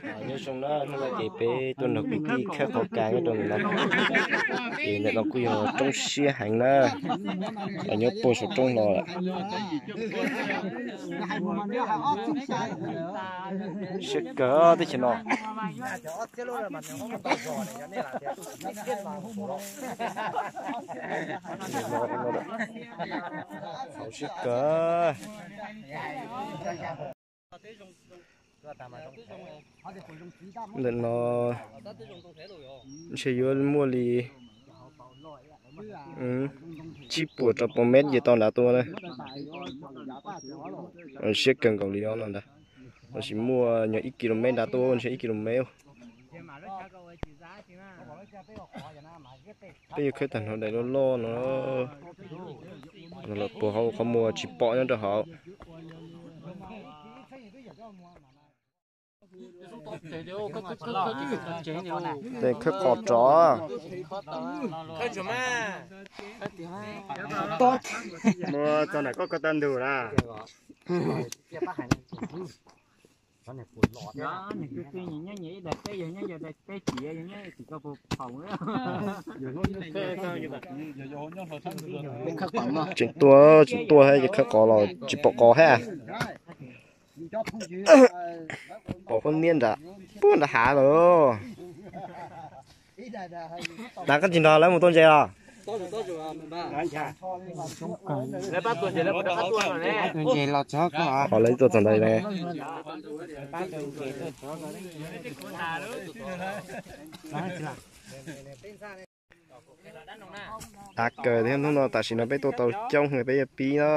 Nyob zoo na, hnub no ces peb tuaj nrog kwv tij khawb qhov kas nyob rau ntawm no. Ces ntawm no kuj yog roob siab heev na, nyob puag saum roob los lawm. Siab kawg teb chaws no. Siab kawg. Ntawm no ntshe yuav muaj li tsib puas rau puas mev ces tau nrad tuaj na. Siab kawg nkaus li os no ntag. Los sis muaj nyuag ib kis lus mev nrad tuaj, ntshe ib kis lus mev. Peb yuav khawb tag nrho daim loj loj no, no lawm puag hauv qhov muag tsis pom nyob rau hauv. Tes khawb qos rov. Muab txog nram koj ko taw ntug na. Tseem tuaj, tseem tuaj thiab ces khawb qos los tsis pom qos thiab. Pom koj niab nram, puag nram hav lawm. Nab koj tsis nrog lawv mus tua ntses os? Qhov lawv tuaj txog ntawd ne. Av kawg thiab, hnub no tam sim no peb tua tau coob heev, peb yuav pib na.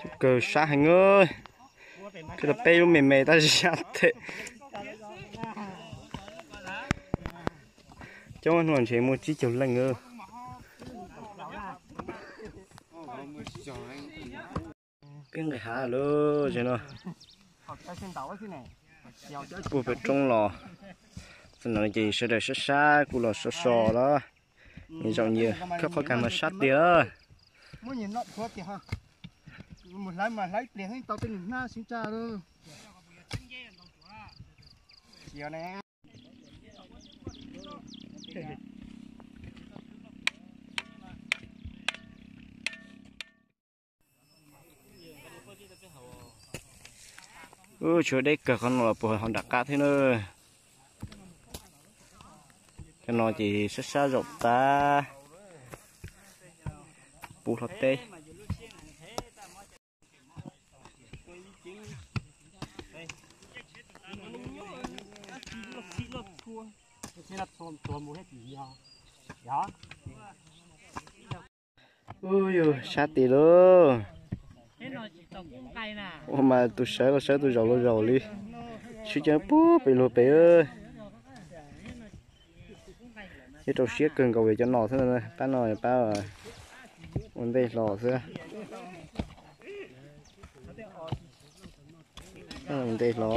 Coob kawg, sab heev. Khawb tau peb lub me me tab sis sab teg. Coob, hnub no ntshe muaj tsib caug leej. Peb nqis hav lawm no. Puag pem roob los, tam no ces sawv daws sab sab kuj los so so lawm. Nyias zaum nyias khawb qhov kas mas sab tiag. Ub, tshuav deb kawg, qhov no los puag hauv nram qab thiab na. Cov no ces sab sab zaum tas, puv hlo teb. Ub, yus sab tiag lauj. Ua mas tus sawv los sawv, tus zaum los zaum li. Sib cav puag pem luag pem. Nyob rau siab kawg nkaus li cov no xwb, pab no pab ua ntej hlo xwb. Ua ntej hlo.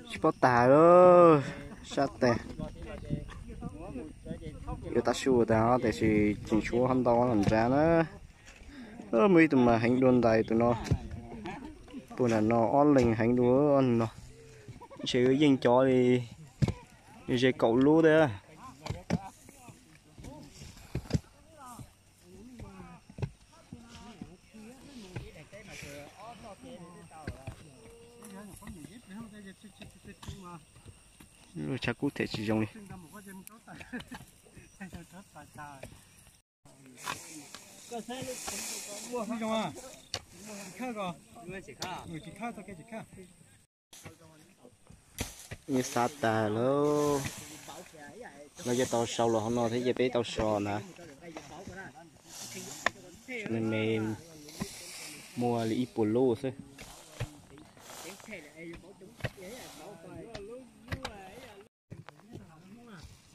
Tsis paub tas, sab tas. Yuav tav su tas tiam sis tseem tshuav ho ntau los nrad na. Muaj ib tug mas heev dua ntais tus no. Puag nram no ob leeg heev dua no. Ntshe yeej cov li ze kaum lub thiab. Tshav kub them tsis zoo li. Nws xav tas lawm. No ces tau sau los hauv no thiab ces peb tau so na. Me me muaj li ib puas lub xwb.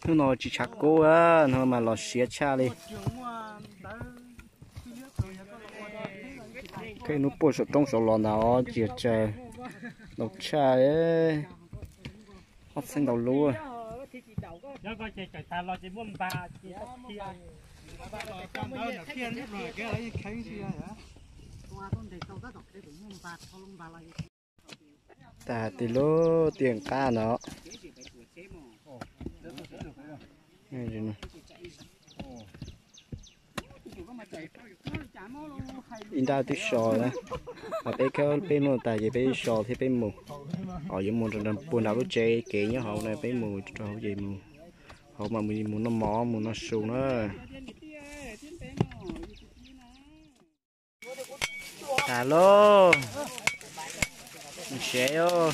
Hnub no tsis tshav kub, hnub no mas los siab tshaj li. Peb hnub puag saum roob saud los ntawd os, ciaj tsawv, ntau tshaj, ob txhiab ntau lub. Tag tim lub tiaj qab no. Ib nrab twb so na, peb khawb peb muag tag ces peb so thiab peb mus. Os, yuav mus puag nram lub tsev kev nyob hauv na, peb mus rau hauv ces mus, hauv mas mus noj mov mus noj su na. Tas lauj, sev.